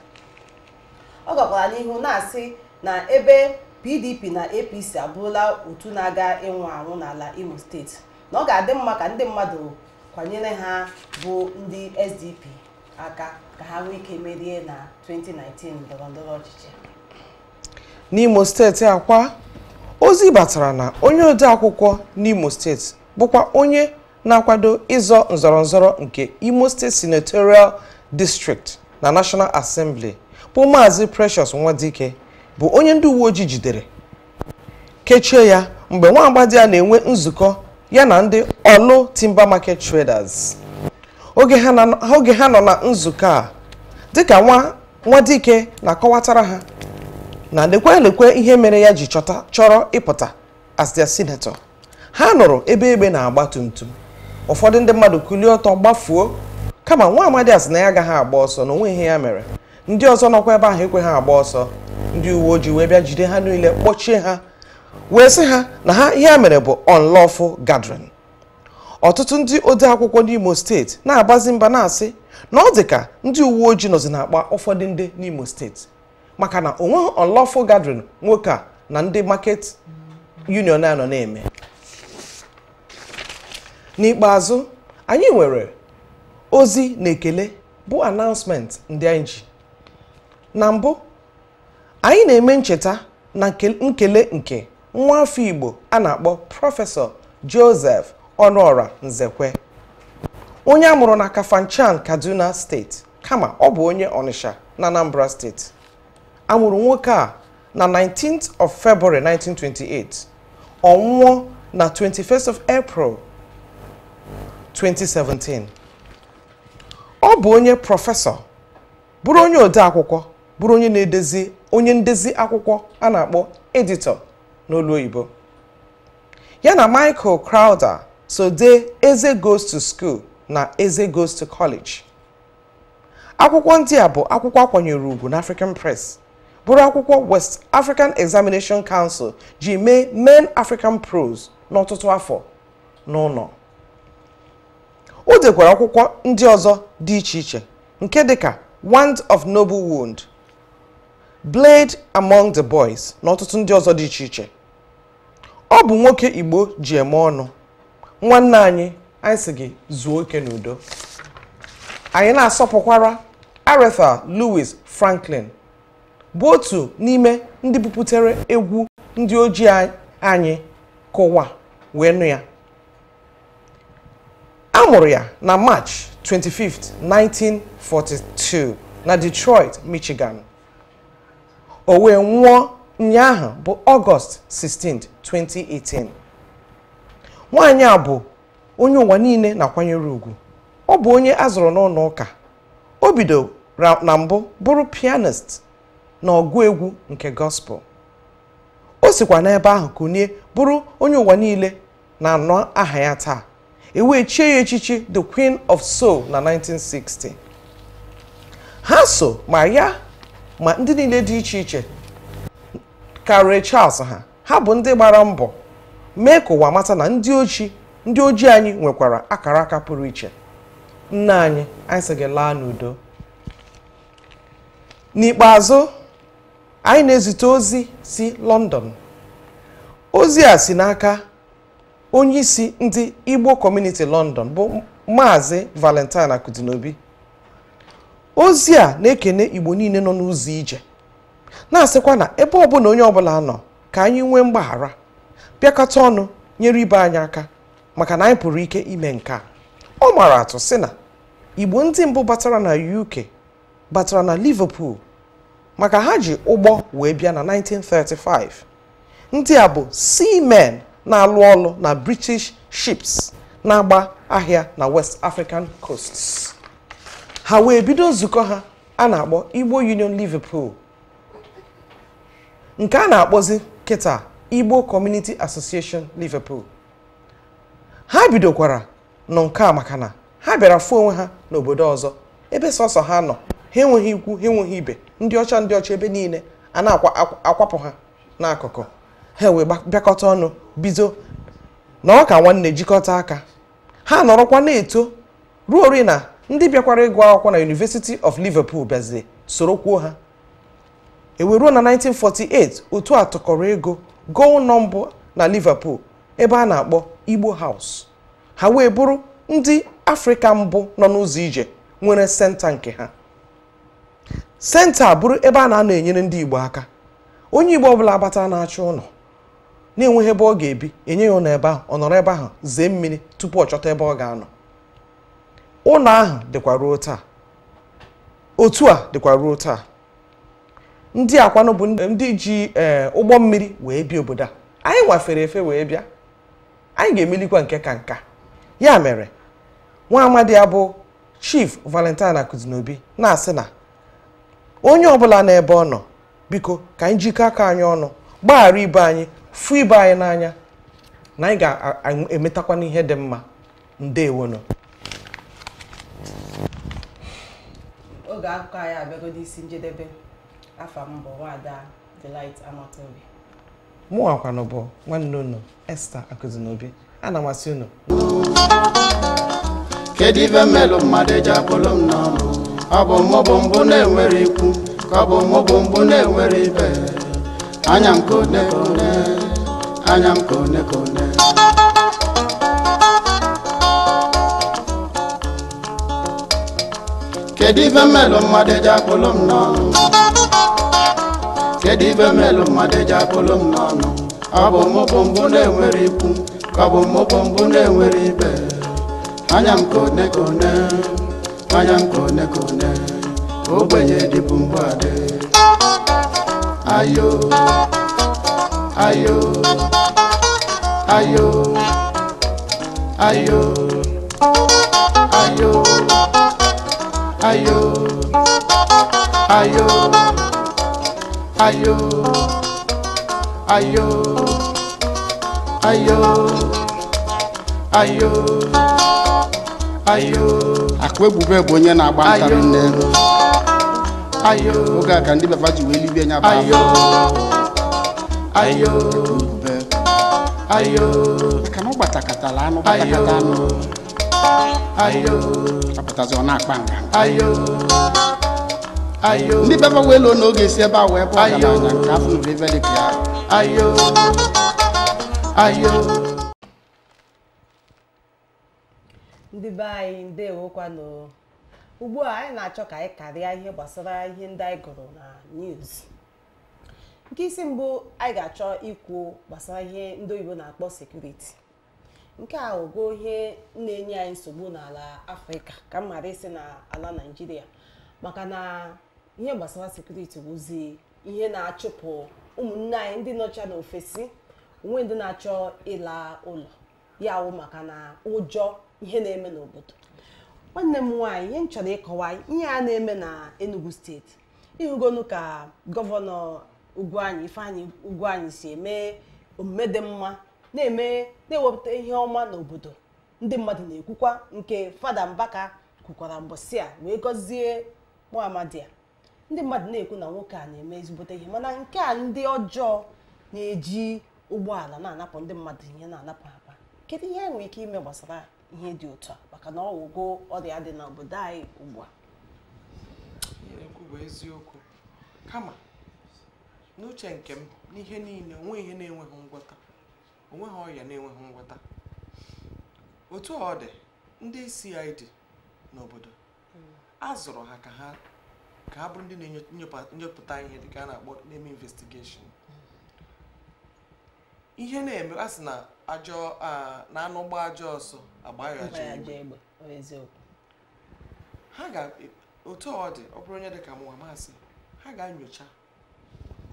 Ọ gakwara n'ihu na-asị na ebe PDP na APC abụrụla otu na-aga ịnwụ anwụ n'ala Imo steeti, na ọ ga-adị mma ka ndị mmadụ kwanyere ha bụ ndị SDP aka ka ha nwee ike merie na 2019 ndọrọndọrọ ọchịchị. N'Imo steeti akwa ozi batara na onye odeakwụkwọ n'Imo steeti bụkwa onye na-akwado ịzọ nzọrọnzọrọ nke Imo State Senatorial District na National Assembly bụ Maazị Precious Nwadike bụ onye ndị uwe ojii jidere kechie ya mgbe nwa agbadi ya na-enwe nzukọ ya na ndị Orlu Timber Market Traders. Oge ha nọ na nzukọ a, dịka Nwadike na-akọwatara ha na lekwe lekwe ihe mere ya ji chọrọ ịpụta as their senator, ha nụrụ ebe egbe na-agba tumtum. Ụfọdụ ndị mmadụ kulie ọtọ gbafuo, kama nwa amadi asị na ya agaghị agba ọsọ na onwe ihe ya mere. Ndị ọzọ nọkwa ebe ahụ ekwe ha agba ọsọ. Ndị uwe ojii wee bịa jide ha niile, kpọchie ha, wee sị ha na ha ihe ya mere bụ unlawful gathering. Ọtụtụ ndị ode akwụkwọ n'Imo steeti na-agbazi mba na-asị na ọ dị ka ndị uwe ojii nọzi na-akpa ụfọdụ ndị n'Imo steeti maka na onweghị unlawful gathering nwoke a na ndị market union a nọ na-eme. N'ikpeazụ, anyị nwere ozi na ekele bụ announcement ndị anyị ji. Na mbụ, anyị na-eme ncheta na nkele nke nwa afọ Igbo a na-akpọ Prọfesọ Joseph Ọnụọra Nzekwe, onye a mụrụ na Kafanchan, Kaduna steeti, kama ọ bụ onye Onitsha na Anambra steeti. A mụrụ nwoke a na 19th of February 1928, ọ nwụọ na 21st of April 2017. Ọ bụ onye prọfesọ, bụrụ onye ode akwụkwọ, bụrụ onye na-edezi onye ndezi akwụkwọ a na-akpọ editor n'olu oyibo. Ya na Michael Crowder so dee Eze Goes to School na Eze Goes to College. Akwụkwọ ndị a bụ akwụkwọ akwanyere ugwu na African Press, bụrụ akwụkwọ West African Examination Council ji mee Men African Prose n'ọtụtụ afọ n'ụlọ. O dekwara akwụkwọ ndị ọzọ dị iche iche nke dịka Wand of Noble Wound, Blade Among the Boys na ọtụtụ ndị ọzọ dị iche iche. Ọ bụ nwoke Igbo ji eme ọnụ. Nwanne anyị, anyị sị gị zuo oke n'udo. Anyị na-asọpụkwara Aretha Louis Franklin, bụ otu n'ime ndị buputere egwu ndị ojii anyị ka ụwa wee nụ ya. A mụrụ ya na March 25, 1942 na Detroit, Michigan. O wee nwụọ ụnyaahụ bụ Ọgọst 16, 2018. Nwaanyị a bụ onye ụwa niile na-akwanyere ugwu. Ọ bụ onye a zụrụ n'ụlọ ụka. O bidoro na mbụ bụrụ pianist na ọgụ egwu nke gospel. O sikwa n'ebe ahụ kunie bụrụ onye ụwa niile na-anọ aha ya taa. E wee chie ya echichi The Queen of Soul na 1960. Ha so ma ya ma ndị niile dị iche iche ka Ray Charles ha bụ ndị gbara mbọ mee ka ụwa mata na ndị ojii anyị nwekwara akara aka pụrụ iche. Nna anyị, anyị sị gị laa n'udo. N'ikpeazụ, anyị na-ezite ozi si London. Ozi a si n'aka onye isi ndị Igbo Community London bụ Maazị Valentine Akudinobi. Ozi a na-ekene Igbo niile nọ n'ụzọ ije, na-asịkwa na ebe ọbụla onye ọbụla nọ ka anyị nwee mgbaghara, bịakọta ọnụ nyere ibe anyị aka maka na anyị pụrụ ike ime nke a. Ọ mara atụ sị na Igbo ndị mbụ batara na UK batara na Liverpool maka ha ji ụgbọ wee bịa na 1935. Ndị a bụ seamen na-alụ ọlụ na British ships na-agba ahịa na West African coasts. Ha wee bido nzukọ ha a na-akpọ Igbo Union Liverpool, nke a na-akpọzi kịta Igbo Community Association Liverpool. Ha bidokwara nọ nke a maka na ha bịara fụ onwe ha n'obodo ọzọ ebe sọsọ ha nọ, ha enweghị ikwu, ha enweghị ibe, ndị ọcha ebe niile a na-akwapụ ha n'akụkụ. Ha wee bịakọta ọnụ bido na ọ ka nwanne jikọta aka. Ha nọrọkwa na-eto ruo ori na ndị bịakwara ịgụ akwụkwọ na University of Liverpool bịazie soro kwuo ha. E wee ruo na 1948, otu a tụkọrọ ego goo ụlọ mbụ na Liverpool ebe a na-akpọ Igbo House. Ha wee bụrụ ndị Afrịka mbụ nọ n'ụzọ ije nwere senta nke ha. Senta bụrụ ebe a na-anọ enyere ndị Igbo aka. Onye Igbo ọbụla batara na-achọ ụlọ na-enweghị ebe ọ ga-ebi, enye ya ụlọ ebe ahụ, ọ nọrọ ebe ahụ zee mmiri tupu ọ chọta ebe ọ ga-anọ. Ụlọ ahụ dịkwa ruo taa. Otu a dịkwa ruo taa. Ndị akwanụ bụ ndị ji ụgbọ mmiri wee bịa obodo a. Anyị nwafere efe wee bịa. Anyị ga-emelikwa nke ka nka. Ya mere, nwa amadi ya bụ Chief Valentine Akudinobi na-asị na onye ọbụla n'ebe ọ nọ, biko ka anyị jikọọ aka anyị ọnụ, gbaghara ibe anyị, fụ ibe anyị n'anya, na anyị ga-emetakwa n'ihe dị mma. Ndewono. Oge akụkọ anyị abịago n'isi njedebe. Afa m bụ Nwaada Delight Amatobi. Mụ akwanụ bụ nwanne unu Esther Akudinobi. Ana m asị unu, kedu ife mmelụ mmadụ eji akpụlụ m n'ọnụ? Ọ bụ mụ bụ mbụ na-enwere ikwu, ka ọ bụ mụ bụ mbụ na-enwere ibe. Anya m kone kone, anya m kone kone. Kedu ife mmelụ mmadụ eji akpụlụ m n'ọnụ? Kedu ife mmelụ mmadụ eji akpụlụ m n'ọnụ? Ọ bụ mụ bụ mbụ na-enwere ikwu, ka ọ bụ mụ bụ mbụ na-enwere ibe. Anya m kone kone, anya m kone kone, ogbenye dịbụ mbụ adị. Ayo, ayo, ayo, ayo, ayo, ayo, ayo, ayo, ayo, ayo, ayo, ayo. Akụ Ebube bụ onye na-agba ntarị nne. Ayo, Oge a ka ndị befa ji wee libie nya bụ ayo, ayo, Ebube. ayo, Maka na ọ gbatakatala anụ gbatakata anụ, ayo, apụtazi ọ na-akpa nganga. ayo, ayo, Ndị befa wee lụọ na oge esi ebe a wee bụ ọgaranya nke afọ nụrụ ife dị ka ya. ayo, ayo. Ndị be anyị, ndewokwanụ. Ugbu a anyị na-achọ ka anyị karịa ihe gbasara ihe ndị anyị gụrụ na news. Nke isi mbụ anyị ga-achọ ikwu gbasara ihe ndị oyibo na-akpọ sekuriti. Nke a ogo ihe na-enye anyị nsogbu n'ala Afrịka, ka m ghara isi n'ala Naịjirịa, maka na ihe gbasara sekuriti bụzi ihe na-achụpụ ụmụnne anyị ndị nọcha n'ofesi, onwe ndị na-achọ ịla ụlọ ya wụ maka na ụjọ ihe na-eme n'obodo. Nwanne m nwaanyị, ihe m chọrọ ịkọwa ihe a na-eme na Enugu steeti, ịhụgonu ka gọvanọ Ugwuanyi Ifeanyi Ugwuanyi si eme omume dị mma na-eme na-ewepụta ihe ọma n'obodo ndị mmadụ na-ekwukwa nke Fada Mbaka kwukwara mbọsị a wee gọzie Muhammadu a ndị mmadụ na-ekwu na nwoke a na-eme ezigbote ihe mana nke a ndị ọjọọ na-eji ụgbọala na-anapụ ndị mmadụ ihe na-anapụ akpa kedu ihe enwere ike ime gbasara ihe dị otu a maka na ọgwụgwọ ọrịa dị n'obodo anyị ugbu a? Ekwu bụ eziokwu kama n'uche nke m n'ihe niile onwe ihe na-enweghị ngwọta, onweghị ọrịa na-enweghị ngwọta. Otu ọ dị, ndị CID n'obodo a zụrụ ha ka ha bụrụ ndị na-enyopụta ihe dịka a na-akpọ na-eme investigation. Ihe na-eme a sị na ajọ na anụ gbaa ajọ ọsọ agba ya ajọ egbe. Ha ga otu ọ dị, ọ bụrụ onye dịka mụnwa masị ha ga-enyocha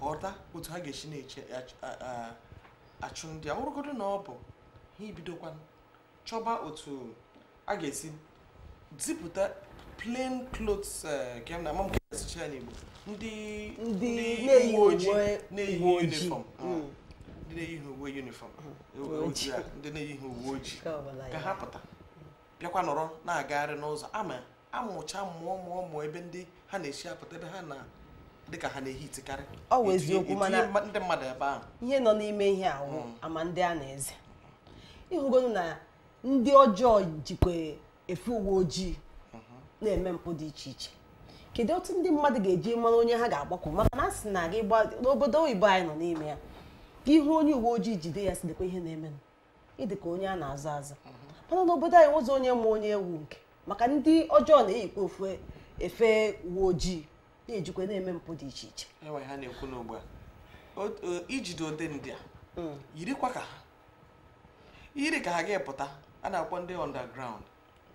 ghọta otu ha ga-esi na-eche achụ ndị a ọrụgodo na ọ bụ ha ibidokwa chọba otu a ga-esi zipụta plain clothes na amam ka n'Igbo ndị uwe ojii na-eyighị uniform, ndị na-eyighị uwe uniform, ndị na-eyighị uwe ojii ka ha pụta bịakwa nọrọ na-agagharị n'ụzọ ama amụcha mụọ mụọ mụọ ebe ndị ha na-esi apụta ebe ha na dịka ha na-ehitikarị. Ọ wụ eziokwu mana ndị mmadụ ebe ahụ ihe nọ n'ime ihe ahụ ama ndị a na-eze ịhụgonu na ndị ọjọọ jikwa efe uwe ojii na-eme mpụ dị iche iche. Kedu otu ndị mmadụ ga-eji mara onye ha ga-agbakọ maka na a sị na gị n'obodo oyibo anyị nọ n'ime ya ka ihu onye uwe ojii jide ya si dịkwa ihe na-emenụ ịdị ka onye a na-azọ azọ, mana n'obodo anyị nwụzọ onye ma onye ewu nke maka ndị ọjọọ na-eyikwa ofu efe uwe ojii na-ejikwa na-eme mpụ dị iche iche. Enwe ha na-ekwu n'ugbu a ijide ode ndị a yirikwa ka ha yiri ka ha ga-epụta a na-akpọ ndị underground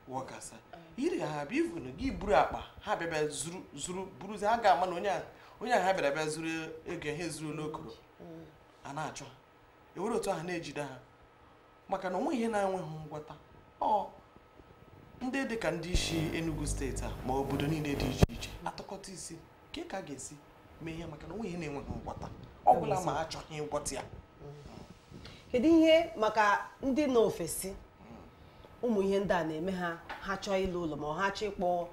workers yiri ka ha bịa ivunu gị buru akpa ha bịa bịa zuru buruzi ha ga-ama na onye ahụ ha bịara bịa zuru ego ha ezuru n'okoro a na-achọ ewere otu ahụ na-ejide ha maka na onwe ihe na-enweghị ngwọta. Ọ ndị dịka ndị isi Enugu steeti a ma obodo niile dị iche iche atụkọta isi ke ka a ga-esi mee ihe maka na onwe ihe na-enweghị ngwọta ọ bụla ma achọghị ịgwọta ya. Kedu ihe maka ndị nọ ofesi ụmụ ihe ndị a na-eme ha ha chọọ ịlụ ụlọ ma ha chọọ ịkpọ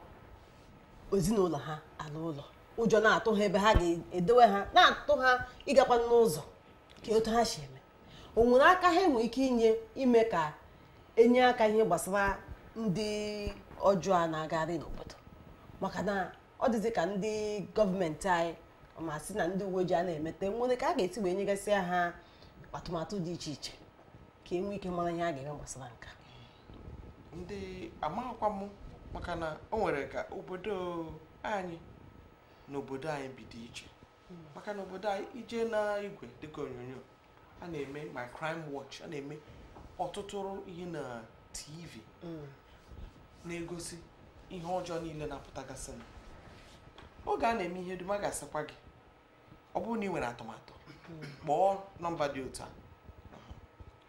ezinụlọ ha ala ụlọ ụjọ na-atụ ha ebe ha ga-edowe ha na-atụ ha ịgakwa n'ụzọ ka otu ha si eme o nwere aka ha enwere ike inye ime ka enye aka ihe gbasara ndị ọjọọ a na-agagharị n'obodo maka na ọ dịzị ka ndị gọọmenti anyị ma sị na ndị uwe ojii a na-emete nwere ka a ga-esi wee nyegasịa ha atụmatụ dị iche iche ka e nwee ike mara ihe a ga-eme gbasara nka. Ndị amakwa m maka na o nwere ka obodo anyị na obodo anyị bi dị iche maka na obodo anyị ije na igwe dịka onyonyo a na-eme my crime watch a na-eme ọtụtụ ihe na TV na-egosi ihe ọjọọ niile na-apụtagasị oge a na-eme ihe dum a ga-asịkwa gị ọ bụrụ na ị nwere atụmatụ kpọọ nọmba dị otu a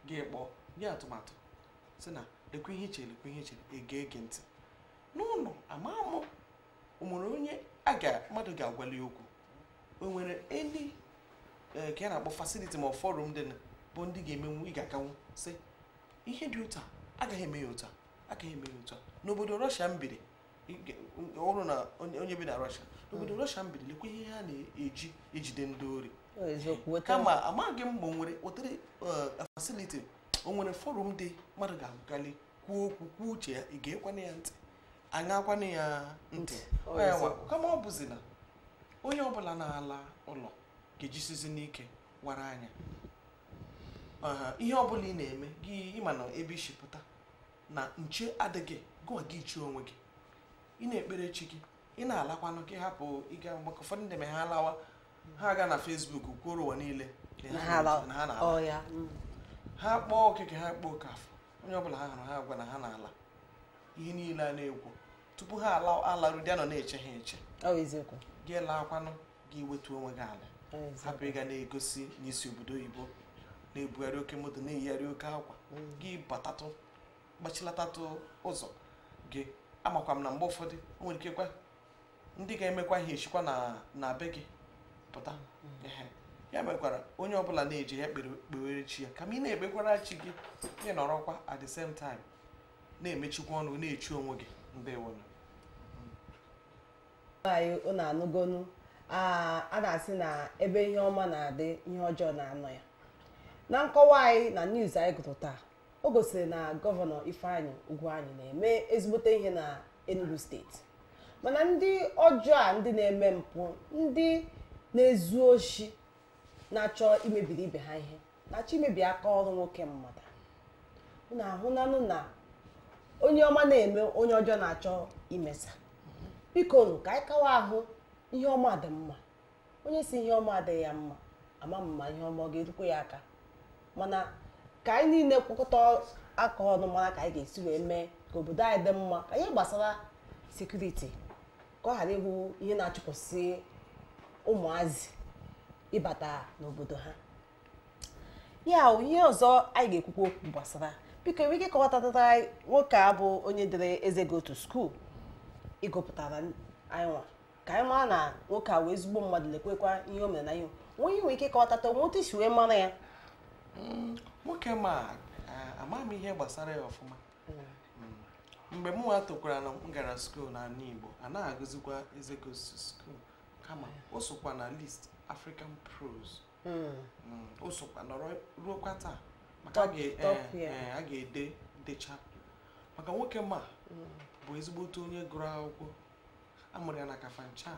gị kpọọ nye atụmatụ sị na lekwa ihe ichere lekwa ihe ichere ege ege ntị n'ụlọ ama mụ o nwere onye a ga mmadụ ga-agwali okwu o nwere eni ka a na-akpọ facility ma forum dị bụ ndị ga-emenwu ị ga-aganwu sị ihe dị otu a agaghị eme ya otu a agaghị eme ya otu a. N'obodo Russia m biri ọrụ na onye bi na Russia n'obodo Russia m biri lekwa ihe ha na-eji ejide ndị ori kama amaghị m ma o nwere ụdịrị facility o nwere forum dị mmadụ ga-agali kwuo okwu kwuo uche ya ị ga-ekwana ya ntị aṅakwana ya ntị kama ọ bụzi na onye ọbụla na-ala ụlọ ga-ejisizi n'ike wara anya ihe ọbụla ị na-eme gị ịma na ebe isi pụta na nche adịghị gụwa gị chie onwe gị ị na-ekpere chi gị ị na-alakwanụ gị hapụ ịga maka ụfọdụ ndị ha alawa ha aga na Facebook kwuoro ụwa niile na ha na-ala ha kpọọ okeke ha kpọọ okafọ onye ọbụla ha hụrụ ha agwa na ha na-ala ihe niile a na-ekwu tupu ha alarụdị anọ na-eche ha eche gị lakwanụ gị wetu onwe gị ala hapụ ịga na-egosi n'isi obodo oyibo na-ebugharị oke moto na-eyigharị oke akwa gị batatụ gbachilatatụ ụzọ gị amakwa m na mgbe ụfọdụ o nwere ike kwa ndị ga-emekwa ihe echikwa na be gị Pụta. Ya mekwara onye ọbụla na-eje ya kpewere chi ya, kama ị na-ekpekwara chi gị, ị nọrọkwa at the same time na-emechikwa ọnụ, na-echi onwe gị. Ndewonu. Anyị unu anụgonu, a na-asị na ebe ihe ọma na-adị, ihe ọjọọ na-anọ ya. Na nkọwa anyị na news anyị gụrụ taa, o gosiri na gọvanọ Ifeanyi Ugwuanyi na-eme ezigbote ihe na Enugu steeti, mana ndị ọjọọ a, ndị na-eme mpụ, ndị na-ezu oshi, na-achọ imebiri ibe ha ihe, na-achọ imebi aka ọrụ nwoke mmadụ. Unu ahụnanụ na onye ọma na-eme, onye ọjọọ na-achọ imesa. Biko nụ, ka anyị kawa ahụ, ihe ọma dị mma. Onye si ihe ọma adịghị ya mma, ama mma ihe ọma ọ ga-erukwa ya aka. Mana ka anyị niile kwekọta aka ọnụ, mara ka anyị ga-esi wee mee ka obodo anyị dị mma, ka ihe gbasara security ka ọ ghara ịbụ ihe na-achụpụsị ụmụazị ịbata n'obodo ha. Ya wụ ihe ọzọ anyị ga-ekwukwa okwu gbasara. Biko, enwere ike ịkọwatatara anyị nwoke a bụ onye dere Eze Go to School, ịgụpụtara anyị nwa ka anyị mara na nwoke a wee ezigbo mmadụ, lekwekwa ihe o mere na ihe onye nwere ike ịkọwatata onwe otu isi wee mara ya. Nwoke ma ama m ihe gbasara ya ọfụma. Mgbe m nwa tokwara na m gara school n'ala Igbo, a na-agụzikwa Eze Go to School, kama o sokwa na list African prose. O sokwa nọrọ ruokwa taa, maka a ga-ede decha. Maka nwoke ma bụ ezigbote onye gụrụ akwụkwọ, a mụrụ ya na Kafanchan.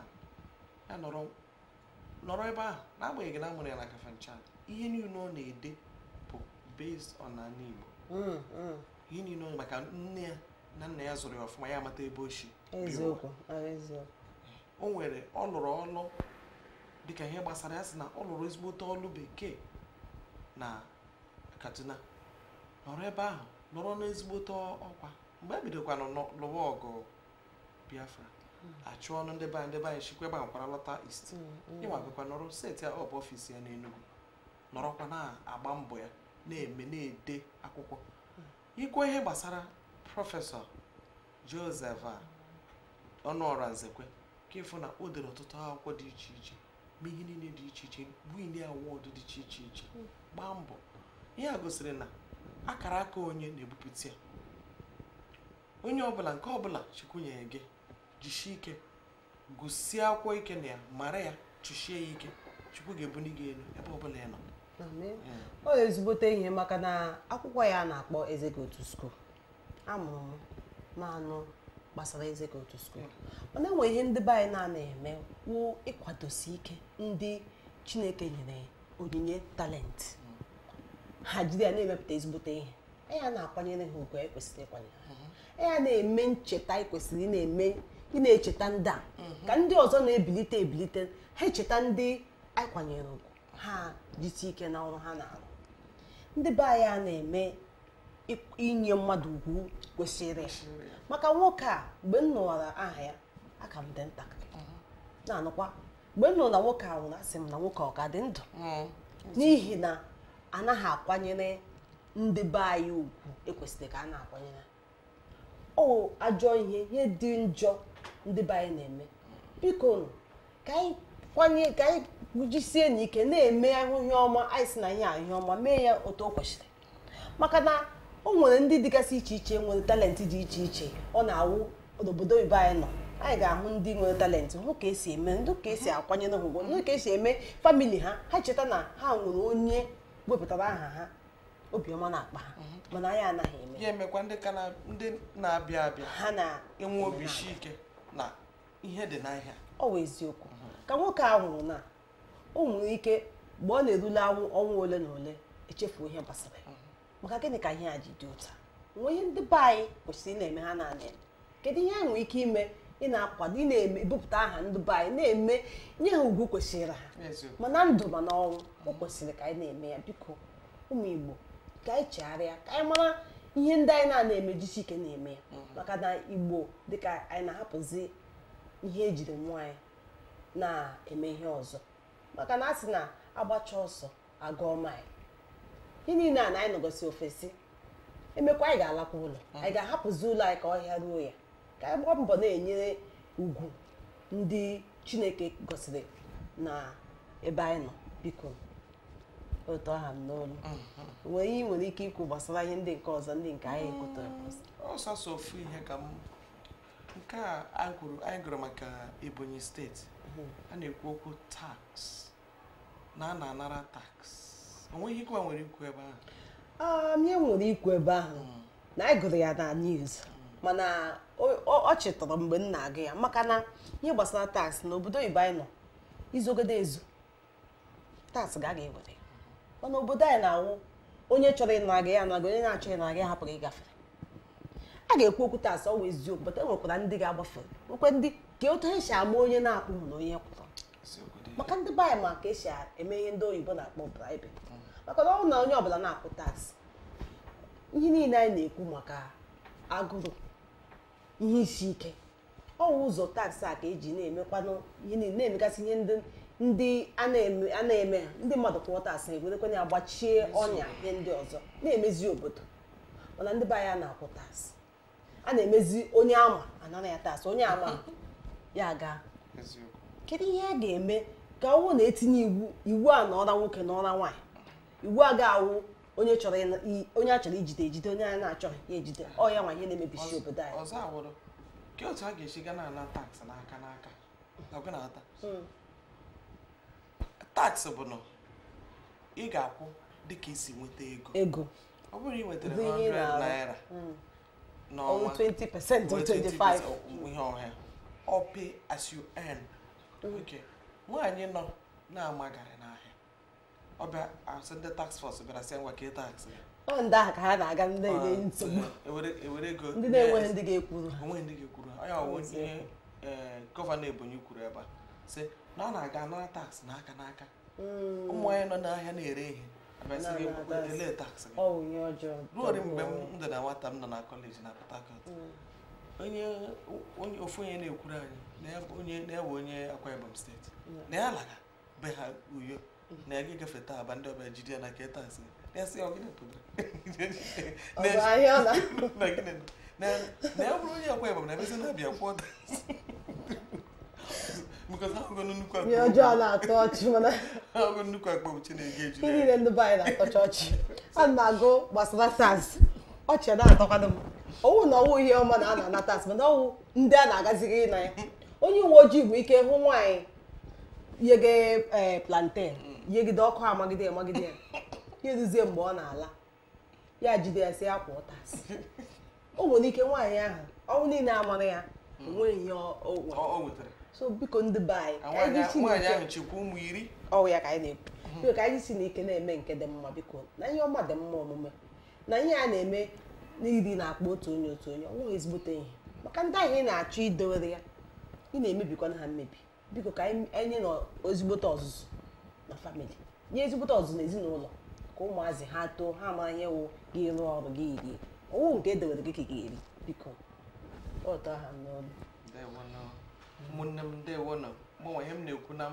Ya nọrọ ebe ahụ, n'agbanyeghị na a mụrụ ya na Kafanchan, ihe niile ọ na-ede bụ based on ala Igbo. Ihe niile, maka nne ya na nna ya zụrụ ya ọfụma, ya amata ebe o si. Eziokwu. O nwere, ọ lụrụ ọlụ dịka ihe gbasara ya, sị na ọ lụrụ ezigbote ọlụ bekee na Kaduna, nọrọ ebe ahụ nọrọ n'ezigbote ọkwa. Mgbe e bidokwana lụwa ọgụ Biafra, achụọ ọnụ ndị be anyị, ndị be anyị chikwa ebe ahụ kwara lọta East. Ịnwa nọrọ set ya up office ya n'Enugu, nọrọkwa na-agba mbọ ya, na-eme, na-ede akwụkwọ. Ikwu ihe gbasara prọfesọ Joseph Ọnụọra Nzekwe, ka ịfụ na o dere ọtụtụ akwụkwọ dị iche iche, ma ihe niile dị iche iche, win award dị iche iche iche, gbaa mbọ. Ihe a gosiri na akara aka onye na-ebupụta ya. Onye ọbụla, nke ọbụla Chukwu nyere gị, jisie ike, gụsie akwụkwọ ike na ya, mara ya, chụsie ya ike, Chukwu ga-ebuli gị elu ebe ọbụla ị nọ. Ọ ezigbote ihe, maka na akwụkwọ ya na-akpọ Eze Go to School, amụrụ m ma anụ gbasara Eze Go to School. Mana enwe ihe ndị be anyị na-ana eme wụ ịkwadosi ike ndị Chineke nyere onyinye talent, ha jiri ya na-emepụta ezigbote ihe. Anyị na-akwanyere ha ugwu anyị kwesịrị ịkwanyere ha. Anyị na-eme ncheta anyị kwesịrị ị na-eme, ị na-echeta ndị a, ka ndị ọzọ na-ebilite ebilite, ha echeta ndị anyị kwanyere ugwu, ha jisi ike na ọrụ ha na-arụ. Ndị be anyị a na-eme inye mmadụ ugwu kwesịrị. Maka nwoke a, mgbe m nụwara aha ya, aka m dị ntakịrị na-anụkwa. Mgbe m nụrụ na nwoke a nwụrụ, asị m na nwoke ọ ka dị ndụ, n'ihi na anaghị akwanyere ndị be anyị ugwu ekwesịrị ka a na-akwanyere. Ọ ajọ ihe, ihe dị njọ ndị be anyị na-eme. Biko nụ, ka anyị kwanye, ka anyị jisie n'ike na-eme ahụ ihe ọma. Anyị sị na ihe a ihe ọma, mee ya otu o kwesịrị, maka na o nwere ndị dịgasị iche iche nwere talent dị iche iche. Ọ na-awụ n'obodo oyibo anyị nọ, anyị ga-ahụ ndị nwere talent, hụ ka esi eme ndị, ka esi akwanyere ha ugwu, ndị ka esi eme family ha, ha cheta na ha nwere onye wepụtara aha ha, obiọma na-akpa ha. Mana anyị anaghị eme ya. Emekwa ndị ka na ndị na-abịa abịa ha na enwe obi shi ike na ihe dị n'ahịa. Ọ wụ eziokwu ka nwoke a nwụrụ na o nwere ike, mgbe ọ na-erule anwụ ọnwa ole na ole, echefuo ihe gbasara ya. Maka gịnị ka ihe a ji dị ụta? Nwee ihe ndị be anyị kwesịrị ị na-eme, ha na-eme. Kedu ihe anyị nwere ike ime ị na-akwado, ị na-eme ebupụta aha ndị be anyị, na-eme nye ha ugwu kwesịrị ha? Eziokwu. Mana ndụ ma na ọnwụ, o kwesịrị ka anyị na-eme ya. Biko, ụmụ Igbo, ka anyị chegharịa, ka anyị mara ihe ndị anyị na-ana emejisi ike na-eme ya, maka na Igbo dịka anyị na-ahapụzi ihe ejiri mụọ anyị na-eme ihe ọzọ. Maka na a sị na agbacha ọsọ agụọ maịlụ. Ihe niile a na anyị nọgosi ofesi emekwa, anyị ga-alakwa ụlọ, anyị ga-ahapụzi ụlọ anyị ka ọhịa ruo ya. Ka anyị gbaa mbọ na-enyere ugwu ndị Chineke gosiri na Ebe anyị nọ, biko, otu aha m n'olu nwere ihe ị nwere ike ikwu gbasara ihe ndị nke ọzọ, ndị nke anyị ekwutara? Ọsọsọ ofu ihe ka m nke a anyị kwuru, anyị gụrụ maka Ebonyi Steeti, a na-ekwu okwu tax na a na-anara tax. Onwe ihe ikwu nwere ikwu ebe ahụ? Ihe nwere ikwu ebe ahụ na anyị gụrụ ya na news, mana ọ chetara mgbe m na-agụ ya, maka na ihe gbasara tax n'obodo oyibo anyị nọ, izogodo ezu tax ga-aga ewere, mana obodo anyị na-awụ onye chọrọ ịna gị ya anaghị, onye na-achọghị ịna gị hapụrụ ịgafere. A ga-ekwu okwu tax, ọ wụ eziokwu, bata enwekwara ndị ga-agbafe, nwekwa ndị ka otu ha si ama onye na-akpụ na onye kwụrụ, maka ndị be anyị ma ka esi eme ihe ndị oyibo na-akpọ bribe. Maka na ọ bụrụ na onye ọbụla na-akwụ tax, ihe niile anyị na-ekwu maka agụrụ, ihe isi ike, ọ wụ ụzọ tax a ka eji na-emekwanụ ihe niile, na-emegasị ihe ndị a na-eme ha. Ndị mmadụ kwụọ tax, na-ewerekwana ya gbachie ọnya ihe ndị ọzọ na-emezi obodo. Mana ndị be anyị a na-akwụ tax, a na-emezi onye ama anara ya tax, onye ama ya gaa. Kedu ihe a ga-eme ka ọ bụrụ na etinye iwu, iwu a na ọra nwoke na ọra nwaanyị, iwu a ga-awụ onye chọrọ onye a chọrọ ijide ejide, onye a na-achọghị ya ejide, ọ ya nwa ihe na-emebisi obodo anyị. Ọzọ awụrụ ke otu a ga-esi ga na-ana tax n'aka n'aka ọgụ na-ata tax bụ na ị ga-akwụ dịka isi nweta ego. Ego ọ bụrụ ị nwetara Bụ ihe ị 100 na-arụ. naira ọwụ n'ọnwa, 20% or nwee 25. 20% ihe ọhịa, ọ pay as you earn. Okay, nwaanyị nọ na-amagharị n'ahịa, ọ bịa asị ndị tax force bịara sị ngwa ka tax ya. Ọ ndị ahụ ka ha na-aga, ndị na-enye nsogbu, ewere ego ndị na-enweghị ndị ga-ekwuru ha. Onweghị ndị ga-ekwuru ha. Onye ọwụ ihe gọvanọ Ebonyi kwuru ebe a sị na ọ na-aga anara tax n'aka n'aka. Ụmụ anyị nọ n'ahịa na-ere ihe abịa sị gị Na-ana tax. elee tax gị. Ọ wụ ihe ọjọọ. Ruo mgbe m dị na nwata, m nọ na kọleji na Port Harcourt, onye ofu onye na-ekwuru anyị na ya bụ onye na ya bụ onye Akwa Ibom Steeti, na ya laga be ha Uyo, na ya ga-egafeta Aba, ndị ọbịa jide ya na ka tax gị, na ya sị ya, "Ọ gịnị pụtara?" Ọ bụ ahịa ọ na Na gịnị na ya bụrụ onye Akwa Ibom na ebezi na-abịa kwụọ tax, because ha hụgo nnukwu Ihe akpa ọjọọ na-atọ ọchị, mana ha hụgo nnukwu akpa uche na-ego ejuru ihe ya. niile ndị be anyị na-atọcha ọchị. A na-agụ gbasara tax, ọchị na-atọkwanụ m. Ọwụ na ọwụ ihe ọma na a na-ana tax, mana ọwụ ndị a na-agazighị na ya. Onye uwe ojii nwere ike hụ nwaanyị yege ee plantain yegide ọkụ, amagide amagide ya, ya eruzie mgbe ọ na-ala, ya jide ya sị ya kwụọ tax. O nwere ike nwaanyị ahụ ọnwụ niile amara ya, onweghị ihe o nwere. O nwetara. So biko, ndị be anyị, ka anyị jisi nwaanyị n'ike ahụ chekwa ụmụ 10. Ọwụ ya ka anyị na-ekwu. Biko, ka anyị si n'ike na-eme nke dị mma. Biko, na ihe ọma dị mma omume, na ihe a na-eme n'iri na-akpọ otu onye otu onye, ọ nweghị ezigbote ihe, maka ndị ahụ ị na-achọ idowere ya, ị na-emebikwana ha mmebi. Biko, ka anyị nye na ezigbote ọzụzụ na family, nye ezigbote ọzụzụ na ezinụlọ, ka ụmụazị ha too, ha mara ihe wụ gị rụọ ọrụ gị rie, ọwụ nke edowere gị ka ị ga-eri. Biko, ọtọ ha n'ọnụ. Ndewonụ, ụmụnne m, ndewonụ. Mụnwa, ihe m na-ekwu na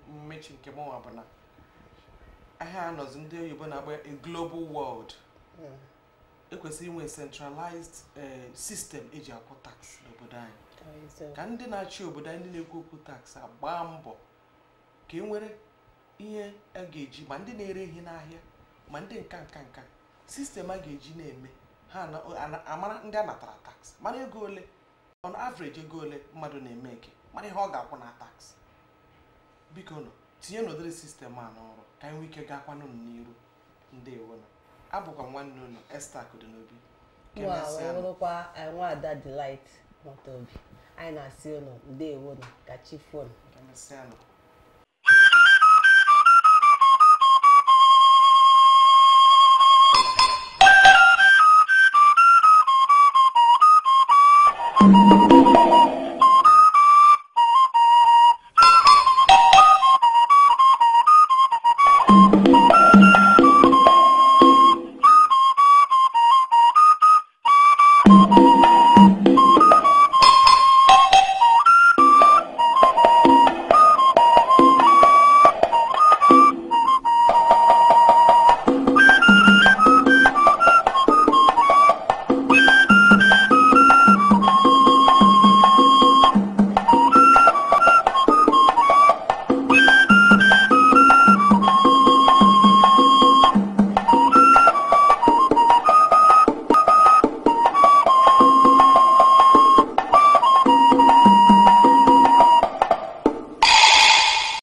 mmechi nke mụnwa bụ na ahịa anọzi ndị oyibo na-agba a global world, ekwesịrị inwe centralized system eji akwụ tax n'obodo anyị, ka ndị na-achị obodo anyị, ndị na-ekwu okwu tax, agbaa mbọ ka e nwere ihe a ga-eji, ma ndị na-ere ihe n'ahịa, ma ndị nka nka nka, system a ga-eji na-eme ha amara ndị a natara tax, mara ego ole, on average ego ole mmadụ na-eme eke, mara ihe ọ ga-akwụ na tax. Biko nụ, tinye n'ụdịrị system a n'ọrụ ka anyị nwee ike gakwanụ n'iru. Ndewonụ. Abụkwa m nwanne unu, Esther Akụdịnobi. Ka Nwa emesịa nụ. wee bụrụkwa nwaada Delight Nwataobi. Anyị na-asị unu ndewonu, ka chi fonu. Ka emesịa nụ.